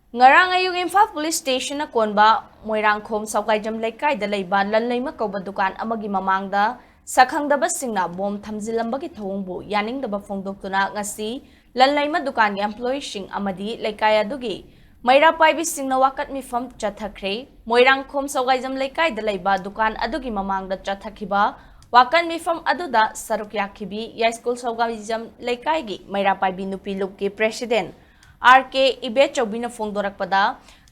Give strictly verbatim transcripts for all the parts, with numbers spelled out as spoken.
ꯉꯔꯥꯡ ꯑꯌꯨꯛ ꯏꯝꯐꯥꯜ ꯄꯨꯂꯤꯁ ꯁ꯭ꯇꯦꯁꯟꯅ ꯀꯣꯟꯕ ꯃꯣꯏꯔꯥꯡꯈꯣꯝ ꯁꯧꯒꯥꯏꯖꯝ ꯂꯩꯀꯥꯏꯗ ꯂꯩꯕ ꯂꯟꯂꯩꯃ ꯀꯧꯕ ꯗꯨꯀꯥꯟ ꯑꯃꯒꯤ ꯃꯃꯥꯡꯗ ꯁꯛꯈꯪꯗꯕꯁꯤꯡꯅ ꯕꯣꯝ ꯊꯝꯖꯤꯜꯂꯝꯕꯒꯤ ꯊꯧꯑꯣꯡꯕꯨ ꯌꯥꯅꯤꯡꯗꯕ ꯐꯣꯡꯗꯣꯛꯇꯨꯅ ꯉꯁꯤ ꯂꯟꯂꯩꯃ ꯗꯨꯀꯥꯟꯒꯤ ꯑꯦꯝꯄ꯭ꯂꯣꯌꯤꯁꯤꯡ ꯑꯃꯗꯤ ꯂꯩꯀꯥꯏ ꯑꯗꯨꯒꯤ ꯃꯩꯔꯥ ꯄꯥꯏꯕꯤꯁꯤꯡꯅ ꯋꯥꯀꯠ ꯃꯤꯐꯝ ꯆꯠꯊꯈ꯭ꯔꯦ꯫ ꯃꯣꯏꯔꯥꯡꯈꯣꯝ ꯁꯧꯒꯥꯏꯖꯝ ꯂꯩꯀꯥꯏꯗ ꯂꯩꯕ ꯗꯨꯀꯥꯟ ꯑꯗꯨꯒꯤ ꯃꯃꯥꯡꯗ ꯆꯠꯊꯈꯤꯕ ꯋꯥꯀꯠ ꯃꯤꯐꯝ ꯑꯗꯨꯗ ꯁꯔꯨꯛ ꯌꯥꯈꯤꯕꯤ ꯌꯥꯏꯁ꯭ꯀꯨꯜ ꯁꯧꯒꯥꯏꯖꯝ ꯂꯩꯀꯥꯏꯒꯤ ꯃꯩꯔꯥ ꯄꯥꯏꯕꯤ ꯅꯨꯄꯤ ꯂꯨꯞꯀꯤ ꯄ꯭ꯔꯦꯁꯤꯗꯦꯟꯠ ꯑꯥꯔ ꯀꯦ ꯏꯕꯦꯆꯧꯕꯤꯅ ꯐꯣꯡꯗꯣꯔꯛꯄꯗ,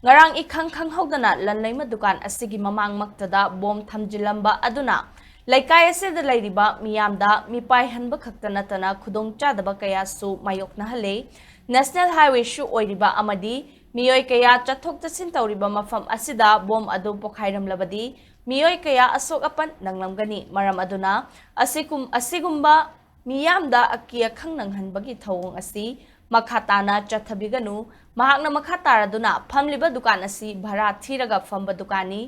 ꯉꯔꯥꯡ ꯏꯈꯪ ꯈꯪꯍꯧꯗꯅ ꯂꯟꯂꯩꯃ ꯗꯨꯀꯥꯟ ꯑꯁꯤꯒꯤ ꯃꯃꯥꯡꯃꯛꯇꯗ ꯕꯣꯝ ꯊꯝꯖꯤꯜꯂꯝꯕ ꯑꯗꯨꯅ ꯂꯩꯀꯥꯏ ꯑꯁꯤꯗ ꯂꯩꯔꯤꯕ ꯃꯤꯌꯥꯝꯗ ꯃꯤꯄꯥꯏꯍꯟꯕ ꯈꯛꯇ ꯅꯠꯇꯅ ꯈꯨꯗꯣꯡꯆꯥꯗꯕ ꯀꯌꯥꯁꯨ ꯃꯥꯌꯣꯛꯅꯍꯜꯂꯦ꯫ ꯅꯦꯁꯅꯦꯜ ꯍꯥꯏꯋꯦꯁꯨ ꯑꯣꯏꯔꯤꯕ ꯑꯃꯗꯤ ꯃꯤꯑꯣꯏ ꯀꯌꯥ ꯆꯠꯊꯣꯛ ꯆꯠꯁꯤꯟ ꯇꯧꯔꯤꯕ ꯃꯐꯝ ꯑꯁꯤꯗ ꯕꯣꯝ ꯑꯗꯨ ꯄꯣꯈꯥꯏꯔꯝꯂꯕꯗꯤ ꯃꯤꯑꯣꯏ ꯀꯌꯥ ꯑꯁꯣꯛ ꯑꯄꯟ ꯅꯪꯂꯝꯒꯅꯤ꯫ ꯃꯔꯝ ꯑꯗꯨꯅ ꯑꯁꯤꯒꯨꯝ-, ꯑꯁꯤꯒꯨꯝꯕ ꯃꯤꯌꯥꯝꯗ ꯑꯀꯤ ꯑꯈꯪ ꯅꯪꯍꯟꯕꯒꯤ ꯊꯧꯑꯣꯡ ꯑꯁꯤ ꯃꯈꯥ ꯇꯥꯅ ꯆꯠꯊꯕꯤꯒꯅꯨ꯫ ꯃꯍꯥꯛꯅ ꯃꯈꯥ ꯇꯥꯔꯗꯨꯅ ꯐꯝꯂꯤꯕ ꯗꯨꯀꯥꯟ ꯑꯁꯤ ꯚꯔꯥ ꯊꯤꯔꯒ ꯐꯝꯕ ꯗꯨꯀꯥꯟꯅꯤ꯫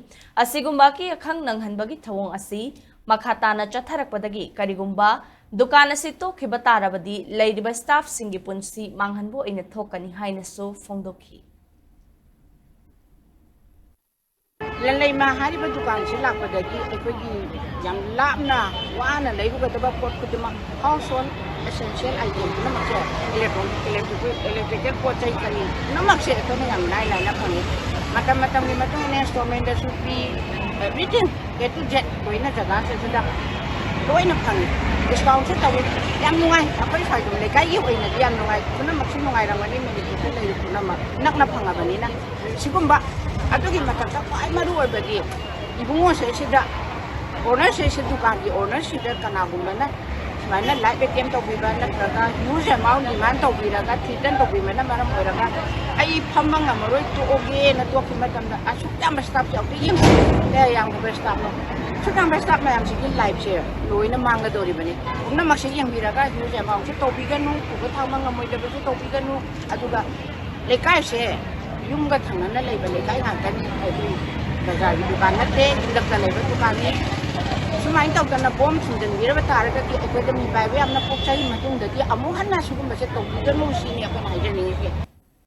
ꯑꯁꯤꯒꯨꯝꯕ ꯑꯀꯤ ꯑꯈꯪ ꯅꯪꯍꯟꯕꯒꯤ ꯊꯧꯑꯣꯡ ꯑꯁꯤ ꯃꯈꯥ ꯇꯥꯅ ꯆꯠꯊꯔꯛꯄꯗꯒꯤ ꯀꯔꯤꯒꯨꯝꯕ ꯗꯨꯀꯥꯟ ꯑꯁꯤ ꯇꯣꯛꯈꯤꯕ ꯇꯥꯔꯕꯗꯤ ꯂꯩꯔꯤꯕ ꯁ꯭ꯇꯥꯐꯁꯤꯡꯒꯤ ꯄꯨꯟꯁꯤ ꯃꯥꯡꯍꯟꯕ ꯑꯣꯏꯅ ꯊꯣꯛꯀꯅꯤ ꯍꯥꯏꯅꯁꯨ ꯐꯣꯡꯗꯣꯛꯈꯤ꯫ ꯂꯟꯂꯩꯃ ꯍꯥꯏꯔꯤꯕ ꯗꯨꯀꯥꯟꯁꯤ ꯂꯥꯛꯄꯗꯒꯤ ꯑꯩꯈꯣꯏꯒꯤ ꯌꯥꯝ ꯂꯥꯞꯅ ꯋꯥꯅ ꯂꯩꯔꯨꯒꯗꯕ ꯄꯣꯠ ꯈꯨꯗꯤꯡꯃꯛ, ꯍꯥꯎꯁ ꯍꯣꯜ ꯑꯦꯁꯦꯟꯁꯤꯌꯦꯜ ꯑꯥꯏꯇꯦꯝ ꯄꯨꯝꯅꯃꯛꯁꯦ, ꯏꯂꯦꯛꯇ꯭ꯔꯣꯅꯤꯛ, ꯏꯂꯦꯛꯇ꯭ꯔꯤꯛ, ꯏꯂꯦꯛꯇ꯭ꯔꯤꯀꯦꯜ ꯄꯣꯠ ꯆꯩ ꯀꯔꯤ ꯄꯨꯝꯅꯃꯛꯁꯦ ꯑꯩꯈꯣꯏꯅ ꯌꯥꯝ ꯂꯥꯏ ꯂꯥꯏꯅ ꯐꯪꯉꯤ꯫ ꯃꯇꯝ ꯃꯇꯝꯒꯤ ꯃꯇꯨꯡ ꯏꯟꯅ ꯏꯟꯁꯇꯣꯜꯃꯦꯟꯗꯁꯨ ꯄꯤ, ꯑꯦꯚ꯭ꯔꯤꯊꯤꯡ, ꯑꯦ ꯇꯨ ꯖꯦꯠ ꯂꯣꯏꯅ ꯖꯒꯥꯁꯤꯗ ꯂꯣꯏꯅ ꯐꯪꯉꯤ꯫ ꯗꯤꯁꯀꯥꯎꯟꯁꯨ ꯇꯧꯏ꯫ ꯌꯥꯝ ꯅꯨꯡꯉꯥꯏ꯫ ꯑꯩꯈꯣꯏ ꯁ꯭ꯋꯥꯏꯗ ꯂꯩꯀꯥꯏꯒꯤ ꯑꯣꯏꯅꯗꯤ ꯌꯥꯝ ꯅꯨꯡꯉꯥꯏ꯫ ꯄꯨꯝꯅꯃꯛꯁꯨ ꯅꯨꯡꯉꯥꯏꯔꯝꯒꯅꯤ, ꯃꯅꯤꯄꯨꯔꯗ ꯂꯩꯔꯤꯕ ꯄꯨꯝꯅꯃꯛ ꯅꯛꯅ ꯐꯪꯉꯕꯅꯤꯅ꯫ ꯁꯤꯒꯨꯝꯕ, ꯑꯗꯨꯒꯤ ꯃꯊꯛꯇ ꯈ꯭ꯋꯥꯏ ꯃꯔꯨ ꯑꯣꯏꯕꯗꯤ ꯏꯕꯨꯡꯉꯣꯁꯦ ꯁꯤꯗ, ꯑꯣꯅꯔꯁꯦ ꯁꯤ ꯗꯨꯀꯥꯟꯒꯤ ꯑꯣꯅꯔꯁꯤꯗ ꯀꯅꯥꯒꯨꯝꯕꯅ ꯁꯨꯃꯥꯏꯅ ꯂꯥꯏꯐ ꯑꯦꯇꯦꯝ ꯇꯧꯕꯤꯕ ꯅꯠꯇ꯭ꯔꯒ ꯍ꯭ꯌꯨꯖ ꯑꯦꯃꯥꯎꯟ ꯗꯤꯃꯥꯟ ꯇꯧꯕꯤꯔꯒ ꯊ꯭ꯔꯤꯇꯟ ꯇꯧꯕꯤꯕꯅ ꯃꯔꯝ ꯑꯣꯏꯔꯒ ꯑꯩ ꯐꯝꯕ ꯉꯝꯃꯔꯣꯏ, ꯇꯣꯛꯑꯒꯦꯅ ꯇꯣꯛꯈꯤꯕ ꯃꯇꯝꯗ ꯑꯁꯨꯛ ꯌꯥꯝꯕ ꯁ꯭ꯇꯥꯐꯁꯦ ꯑꯝꯇ ꯌꯦꯡꯕꯤꯌꯨ꯫ ꯀꯌꯥ ꯌꯥꯝꯈ꯭ꯔꯕ ꯁ꯭ꯇꯥꯐꯅꯣ? ꯑꯁꯨꯛ ꯌꯥꯝꯕ ꯁ꯭ꯇꯥꯐ ꯃꯌꯥꯝꯁꯤꯒꯤ ꯂꯥꯏꯐꯁꯦ ꯂꯣꯏꯅ ꯃꯥꯡꯒꯗꯧꯔꯤꯕꯅꯤ꯫ ꯄꯨꯝꯅꯃꯛꯁꯦ ꯌꯦꯡꯕꯤꯔꯒ ꯍ꯭ꯌꯨꯖ ꯑꯦꯃꯥꯎꯟꯁꯦ ꯇꯧꯕꯤꯒꯅꯨ, ꯄꯨꯕ ꯊꯥꯡꯕ ꯉꯝꯃꯣꯏꯗꯕꯁꯨ ꯇꯧꯕꯤꯒꯅꯨ꯫ ꯑꯗꯨꯒ ꯂꯩꯀꯥꯏꯁꯦ ꯌꯨꯝꯒ ꯊꯪꯅꯅ ꯂꯩꯕ ꯂꯩꯀꯥꯏ ꯉꯥꯛꯇꯅꯤ꯫ ꯑꯩꯈꯣꯏ ꯕꯖꯥꯔꯒꯤ ꯗꯨꯀꯥꯟ ꯅꯠꯇꯦ, ꯏꯅꯛꯇ ꯂꯩꯕ ꯗꯨꯀꯥꯟꯅꯤ꯫ ꯁꯨꯃꯥꯏꯅ ꯇꯧꯗꯅ ꯕꯣꯝ ꯊꯤꯟꯖꯤꯟꯕꯤꯔꯕ ꯇꯥꯔꯒꯗꯤ ꯑꯩꯈꯣꯏꯗ ꯃꯤꯄꯥꯏꯕ ꯌꯥꯝꯅ ꯄꯣꯛꯆꯩ꯫ ꯃꯇꯨꯡꯗꯗꯤ ꯑꯃꯨꯛ ꯍꯟꯅ ꯁꯤꯒꯨꯝꯕꯁꯦ ꯇꯧꯕꯤꯒꯅꯨ ꯁꯤꯅꯤ ꯑꯩꯈꯣꯏꯅ ꯍꯥꯏꯖꯅꯤꯡꯉꯤꯁꯦ꯫